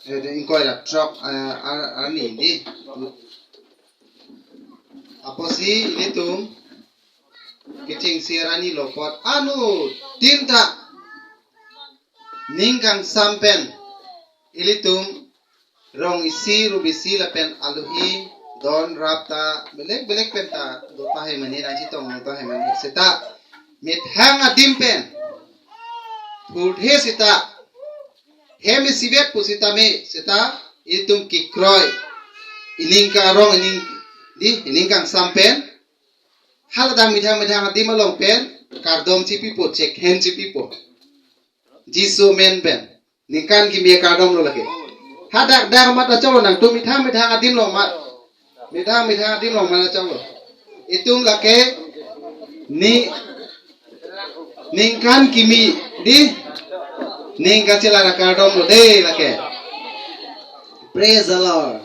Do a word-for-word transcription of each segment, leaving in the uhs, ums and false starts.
Eh, de ingkoi ra throk, eh, ar-, arni di. Apotsi ilitum kechengsi arni lo apot anuttin ta ning kangsam pen ilitum rong isi, rup isi lapen alohi don rap ta belek belek pen ta do tahai mane, nangchetong do tahai mane seta methang adim pen thurthe seta hem isivet pu seta me seta itum kekroi ining karong ining di ining kangsam pen haladak methang methang adim along pen kardom chipipo, chekhen chipipo. Jisu amen pen. Ningkan kimi akardom lo lake. Hadak dak mat achok lo nangtum methang methang adim lo mat. Methang methang adim lo mat achok lo. Itum lake ni ningkan kimi di ning kachelar akardom lo de lake. Praise the Lord.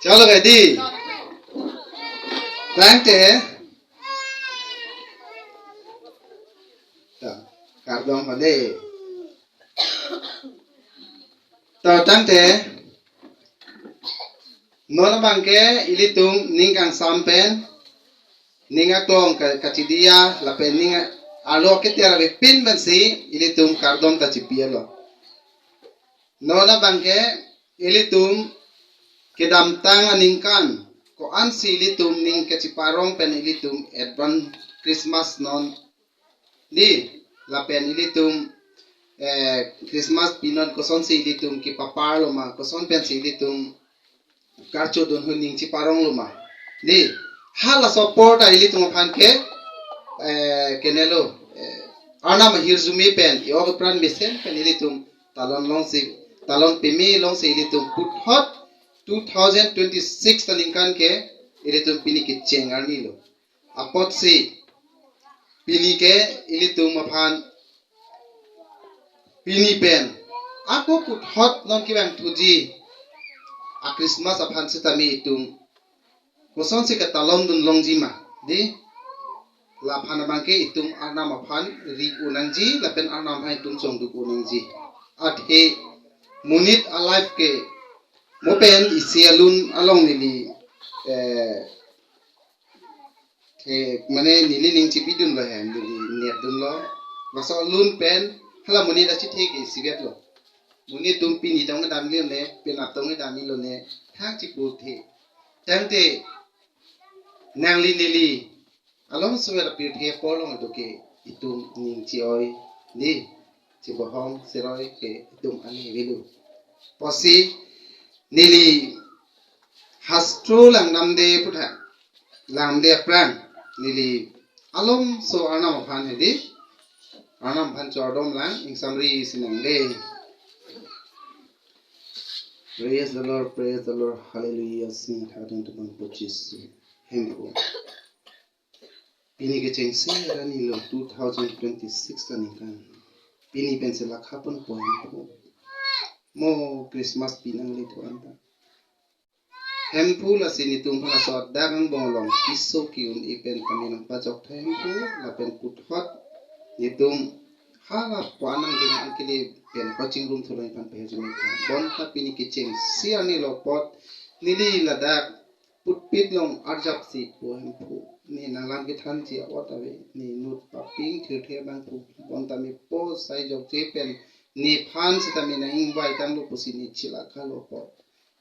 Chalo ke di. Tangte. Ta, kardom pade. Ta tangte. Non abangke ilitum ning kangsam pen ning aklong ka-, kachidiya lapen ning a-, alo keter avepin pensi ilitum kardom ta chipi lo. Non abangke ilitum kedamtang aningkan ko-ansi ilitum ning kacheparong pen ilitum advance Christmas non di lapen ilitum, eh, Christmas pinon kosonsi ilitum kepapar lo ma, koson pensi ilitum karcho dun hun ning cheparong lo ma. Di, halaso apor ta ilitum aphan ke, eh, kenelo, eh, Arnam ahirjume pen, i-ok apran mesen pen ilitum talon longsi, talon peme longsi ilitum puthot two thousand twenty-six ta ningkan ke ilitum pini kecheng arni lo. Apotsi pini ke ilitum aphan pini pen ako puthot non kevang thuji a Christmas aphan sitame itum kosonsi katalon dun longji ma di, laphan abangke itum Arnam aphan ri unangji lapen Arnam aphan itum chongduk unangji. Athe monit a life ke mo pen isi alun along neli, eh, ke mane neli ning chipidun lo he, neli niat dun lo. Laso alun pen hala monit achethe ke isivet lo. Monit atum pini tong kedam lone, penap tong kedam lone, thang chipurthe. Tangte nangli neli along suwer pirthe apor along do ke itum ning chi-oi ni chibohong siroi ke itum ani velu. Apotsi neli hastro langdamde putha, langdamde aphrang neli alomso Arnam aphan hedi, Arnam aphan chordom lang ingsamri sinangde. Praise the Lord, praise the Lord, hallelujah, sing thadang tumang puji Jisu. Hemphu. Pini kechengsi arni lo two thousand twenty-six ta ningkan. Pini pensi lakha ponpo Hemphu. Mo Christmas pinangle thu anta. Hemphu lasi netum aphan laso adak angbong along piso ki-un-e pen kami nangpajok tha Hemphu lapen puthot netum hala ko-an angdeng angkele pen coaching room thulo nephan pehejun tha. Bonta pini kechengsi arni lo apot neli ladak putpit along arjapsi po Hemphu. Ne nanglam kethanji a-ot ave, ne inut paping thirthe abangphu. Bonta me po sai jokje pen nephan sitame nang-ingvai tanglo pusi ne chilakha lo apot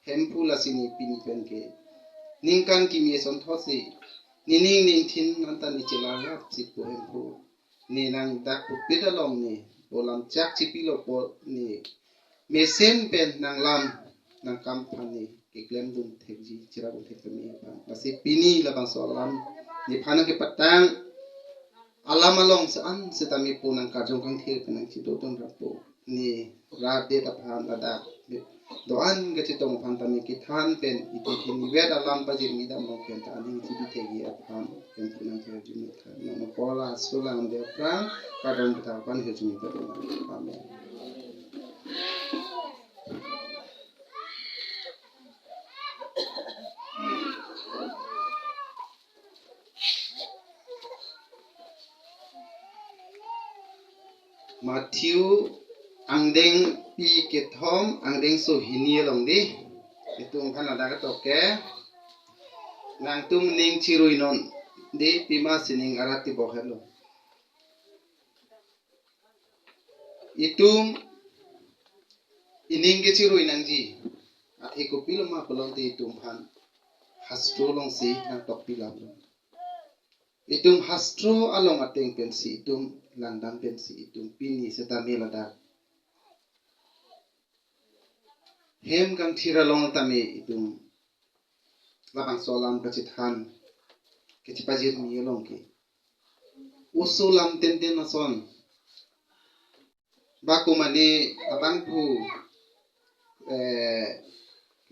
Hemphu lasi ne pini pen ke ningkan kimi asonthotsi nening ningthin anta ne chelarlapsi po Hemphu. Ne nang dak putpit along ne po lamchak chipilo apot ne mesen pen nanglam nangkam aphan ne keklemdun thekji chirap thek tame aphan. Lasi pini labangso alam nephan nangkepatang alam along se-an sitame po nangkarjong kangthir pen nangchidodun rappo. Ne rat det aphan ladak do-an kachetong aphan tame kethan pen iti thinivet alam pajirmi dam along pen ta aning chibi thekji aphan pen pu nangkehirjume tha. Nang pola sulang de aphrang kadon beta aphan hirjume tha. Amen. Matthew angdengpi kethom, angdengso hini along dei. Itum aphan ladak ketok ke, nangtum ning chirui non dei, pima sining arat tibok helo. Itum ining kechirui nangji athe kopilo ma pulote itum aphan hastro alongsi nangtokpi lap lo. Itum hastro along ateng pensi itum langdam pensi itum pini setame ladak hem kangthir along tame itum labangso alam kachethan, kachepajirmi along ke oso lam tenten ason, ba komane abangphu, eh,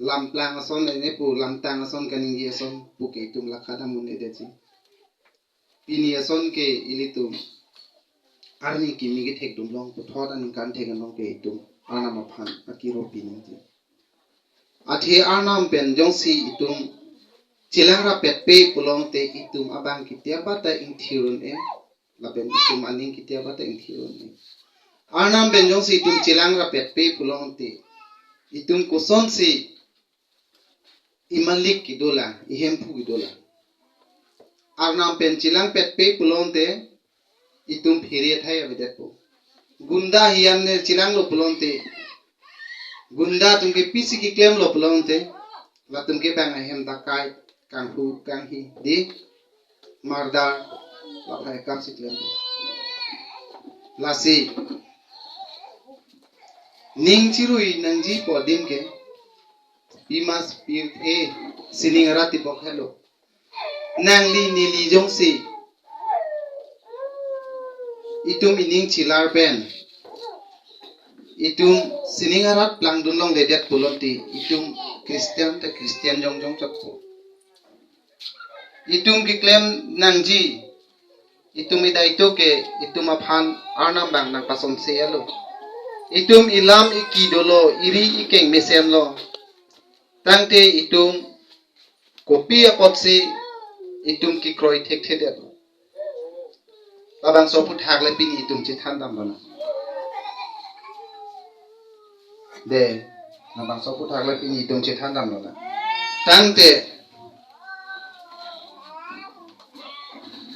lamplang ason, ene pu lamtang ason kaningje ason pu ke itum lakha dam un-edetji. Pini ason ke ilitum arni kimi kethekdun long puthot aningkan thek along ke itum Arnam aphan akiro pi nangji. Athe Arnam pen jongsi itum chelang rapetpe pulote itum abang ketiaba ta ingthir un-e, lapen itum aning ketiaba ta ingthir un-e. Arnam pen jongsi itum chelang rapetpe pulote itum kosonsi imalik kedo lang, ihemphu kedo lang. Arnam pen chelangpetpe pulote itum phere athai avedetpo. Gunda hiyan ne chelanglo pulote, gunda atum ke pisi keklemlo pulote, latum ke bang ahem dakai, kanghu, kanghi, dei, mardar, laphai akam si klempo. Lasi ning chirui nangji pu adim ke, pima pirthe sining arat tibok helo. Nangli neli jongsi itum ining chelar pen itum sining arat plangdun longledet pulote itum Christian ta Christian jongjong chotpo. Itum keklem nangji, itum idaito ke itum aphan Arnam bang nangpasonse alo. Itum ilam iki dolo, iri ikeng mesenlo. Tangte itum kopi apotsi itum kekroi thekthedet? Labangso aphuthak le pini itum chethan damlo nang. Dei, labangso aphuthak le pini itum chethan damlo nang. Tangte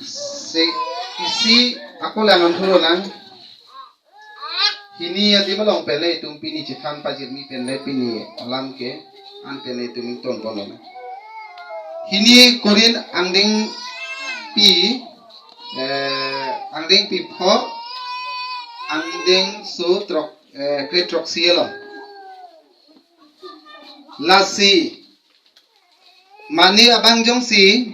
se isi ako lang an thulo nang. Hini adim along pen le itum pini chethan pajirmi pen le pini alam ke an pen le itum ingtonpon lo. Hini Korinth angdengpi, eh, angdengpi pho, angdengso throk, eh, kre throksi along. Lasi mane abang jongsi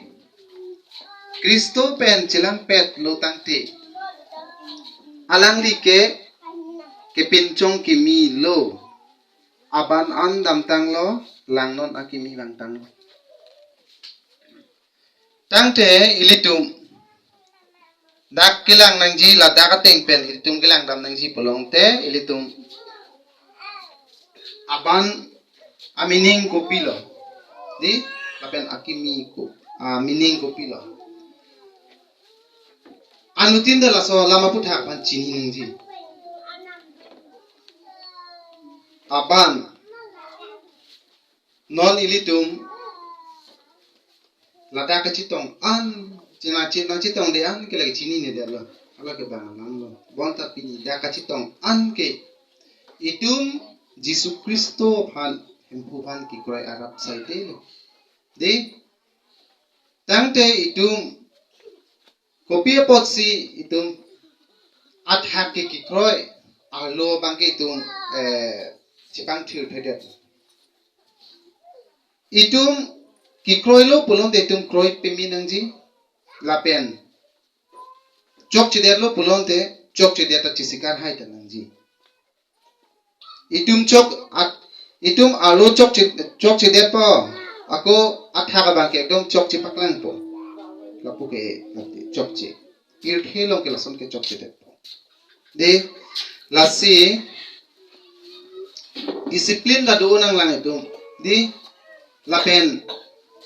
Khristo pen chelangpetlo tangte, alangli ke kepinchong kimi lo, aban an damtanglo, langnon akimi vangtanglo. Tangte ilitum dak kelang nangji, ladak ateng pen ilitum kelang dam nangji pulote, ilitum aban amining kopilo, dei, lapen akimi ko, amining kopilo. Anuttin ta laso alam aphuthak aphan chini nangji. Aban non ilitum ladak kachetong an, chena chena chetongde an ke lake chininedetlo. Hala ke bang alamlo. Bonta pini dak kachetong an ke itum Jisu Khristo aphan, Hemphu aphan kekroi arap saidelo. Dei, tangte itum kopi apotsi itum athak ke kekroi arlo abang ke itum, eh, chepangthirthedet? Itum kekroilo pulote itum kroi peme nangji, lapen chokchedetlo pulote chokchedet ta chesikar hai ta nangji. Itum chok at, itum arlo chokche, chokchedetpo, ako athak abang ke ekdom chokchepaklangpo. Lapu ke chokche. Pirthe along ke lason ke chokchedetpo. Dei, lasi discipline ta do nanglang itum. Dei, lapen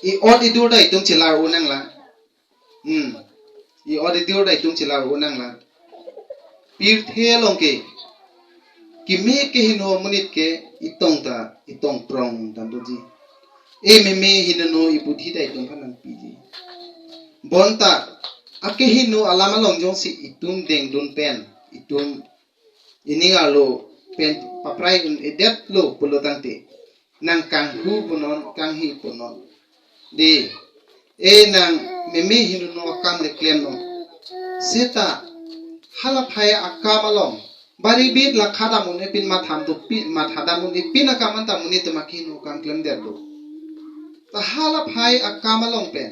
i-ot idur ta itum chelar un nanglang. Hmm. I-ot idur ta itum chelar un nanglang. pirthe along ke keme kehingno amonit ke itong ta, itong prong dam doji. E meme hingno ibudhi ta itum aphan nangpiji. Bonta akehingno alam along jongsi itum dengdun pen, itum ining arlo pen paprai un-edetlo pulo tangte, nang kanghu punon, kanghi punon. Dei, e nang meme hingno akam le klemnon. Seta halaphai akam along, bari bit lakha dam un-e pin, matham dopik, matha dam un-e pin akam anta monit atum akehingno akam klemdetlo. Ta halaphai akam along pen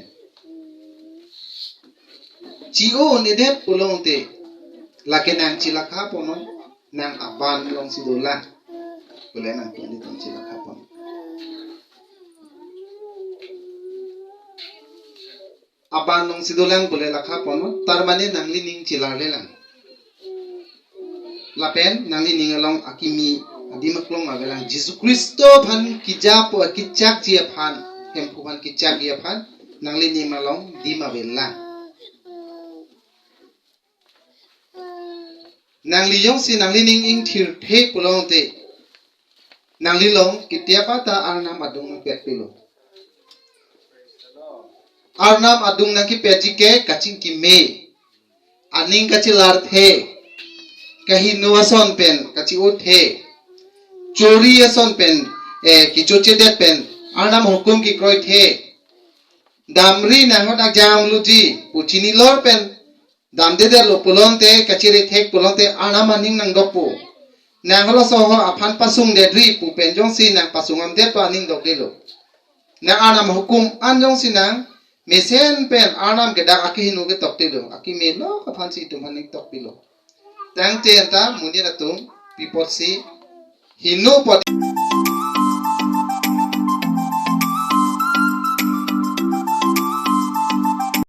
chi-o un-edet pulote, lake nang chilakha ponnon, nang aban alongsi dolang. Pule nangtum nelitum chilakha pon. Aban alongsi dolang pule lakha ponnon, tar mane nanglining chilarlelang. Lapen nanglining along akimi adim aklong avelang. Jisu Khristo aphan kija po, kechakji aphan, Hemphu aphan kechakji aphan, nanglining along dim avelang. Nangli jongsi nanglining ingthirthe pulote, nangli along ketiapa ta Arnam adung nangpet pilo. Arnam adung nangkepetji ke kachingkime, aning kachelarthe, kahingno ason pen kachi-othe, chori ason pen, eh, kechochedet pen, Arnam ahukum kekroithe, damri nang hodak jam luji pu chinilor pen damdedetlo pulote, kachere thek pulote Arnam aning nangdokpo. Nang halaso ho aphan pasungdetri pu pen jongsi nang pasung amdetpo aning dokdelo. Nang Arnam ahukum an jongsi nang mesen pen Arnam kedak akehingno ketoktelo, akimelo aphansi itum aphan ning tokpilo. Tangte anta monit atum pi apotsi hingno apot.